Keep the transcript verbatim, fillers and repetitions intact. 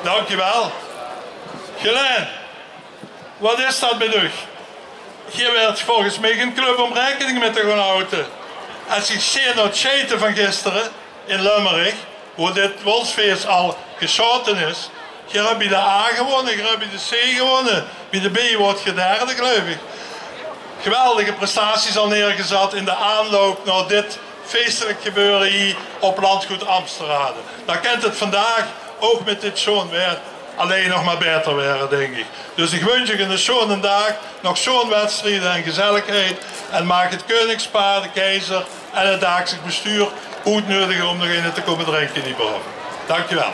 Dankjewel. Gelaen, wat is dat mit uch? Geer wilt volges mich ein club óm raekening mit te gaon haute. Es ich zeen nao 't sjeite van gister in Lömmerich, wo dit Wolfsfees al gesjaote is. Geer höb bie de A gewónne, geer höb bie de C gewónne, bie de B woort geer derde, geluif ich. Geweldige prestaties al neergezat in de aanloup nao dit feestelik gebeure hie op landgood Amsterrade. Dan kint 't vandaag ouch mit dit sjoon waer allein nog mer baeter waere, dink ich. Dus ich wunsj uch eine sjonen daag, nog sjoon wedstrieje en gezelligheid. En maag 't keuningspaar, de keizer en 't daagsiks bestuur oetneudige óm nog eine te kómme drinke hie bove. Dankjewel.